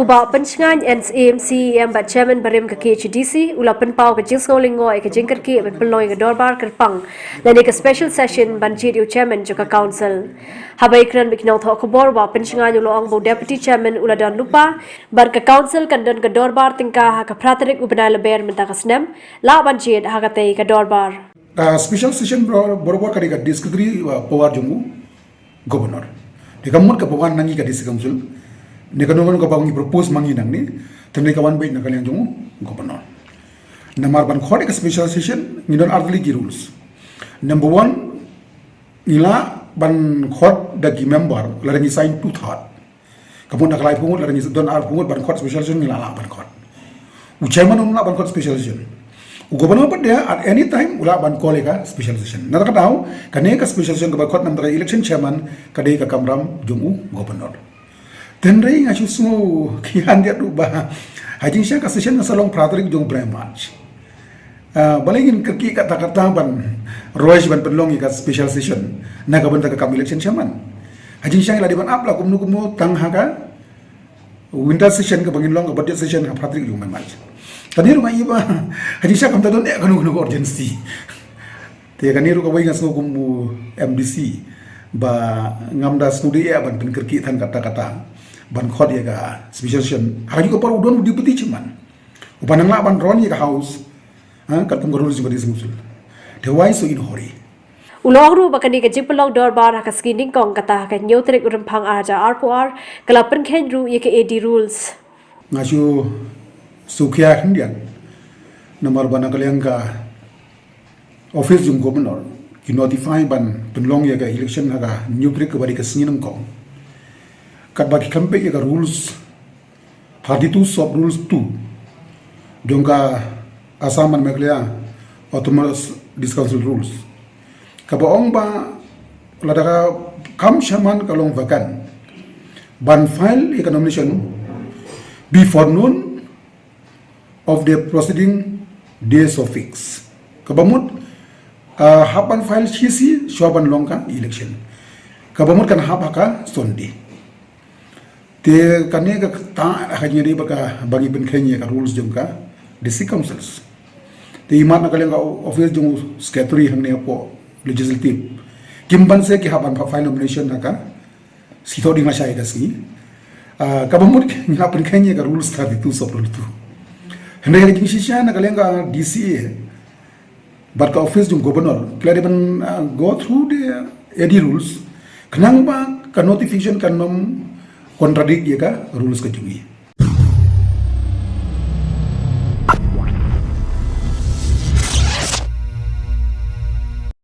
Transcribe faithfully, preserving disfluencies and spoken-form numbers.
U Bah Pynshngain Syiem, C E M bad Chairman barim ka K H A D C, u la pynpaw ka jingsngew lyngngoh ïa ka jingkyrkieh ban pynlong ïa ka dorbar kyrpang lane ka special session ban jied ïa u Chairman jong ka Council. Haba ïakren bad ki nongthoh khubor, u Bah Pynshngain u la ong ba u Deputy Chairman u la don lypa bad ka Council kan don ka dorbar tyngka ha ka phra tarik u bnai Lber mynta ka snem, lah ban jied ha katei ka dorbar. Ka special session bor-, borabor ka dei ka discretionary, uh, power jong u Governor. Te ka mut ka power na ngi ka District Council, ne kano kano kaba ngi propose ma ngi nangne, te ne ka wan beit na ka liang jong u Governor. Namar ban khot ïa ka special session ngi don artylli ki rules. Number one, ngi lah ban khot da ki member lada ngi sign two third. Ka mut na ka laiphew ngut lada ngi don arphew ngut ban khot special session ngi lah lah ban khot. U Chairman um lah ban khot special session. U Governor pat de at any time u lah ban call ïa ka special session. Na kata ka daw, kane ka special session kaba khot namar ka election chairman ka dei ka kamram jong u Governor. Hynrei nga shu sngew khia ïa u ba ha jingshisha ka session kan sa long phra tarik jong u bnai March. Ah, balei ngin kyrkieh katta katta ban rush ban pynlong ïa ka special session na ka bynta ka kam election chairman. Ha jingshisha la dei ban ap la kumno kumno tang ha ka winter session kaba ngin long, ka budget session ha phra tarik jong u bnai March. Kane ruh nga ïohi ba ha jingshisha kam ta don eh kano kano ka urgency. Te kane ruh kawei nga sngew kum u M D C ba ngam da sngewdei eh ban pynkyrkieh than katta katta ban khot ïa ka special session. Ha kajuh ka por u don u deputy chairman uba nang lah ban run ïa ka house, ha, katkum ka rules jong ka District Council. Te why so in hurry? U la ong ruh ba kane ka jingpynlong dorbar ha ka sngi nyngkong kata ha ka hynñiew tarik u Rymphang ar hajar arphew ar ka la pynkheiñ ruh ïa ka A D rules. Nga shu sngewkhia khyndiat namar ba na ka liang ka office jong u Governor ki notify ban pynlong ïa ka election ha ka hynñiew tarik kaba dei ka sngi nyngkong. Katba ki khlem peit ïa ka rules thirty-two sub rules two jong ka Assam and Meghalaya Autonomous District Council rules, kaba ong ba lada ka kam chairman ka long vacant, ban file ïa ka nomination before noon of the preceding day so fixed. Kaba mut, ah, hap ban file shi sngi shuwa ban long ka election. Kaba mut kan hap ha ka Sunday. Te kane ka kata ha ka jingïadei bad kaba ngi pynkheiñ ïa ka rules jong ka District Councils. Te imat na ka liang ka office jong u Secretary hangne hapoh Legislative, kim banse ki hap ban file nomination ha ka sngi Thohdieng lashai ka sngi. Ah, kaba mut ngi la pynkheiñ ïa ka rules thirty-two sub rule two. Hynrei ha ka jingshisha na ka liang ka D C A bad ka office jong u Governor ki la dei ban, ah, go through the A D rules khnang ba ka notification kan ym contradict ïa ka rules ka jong ngi.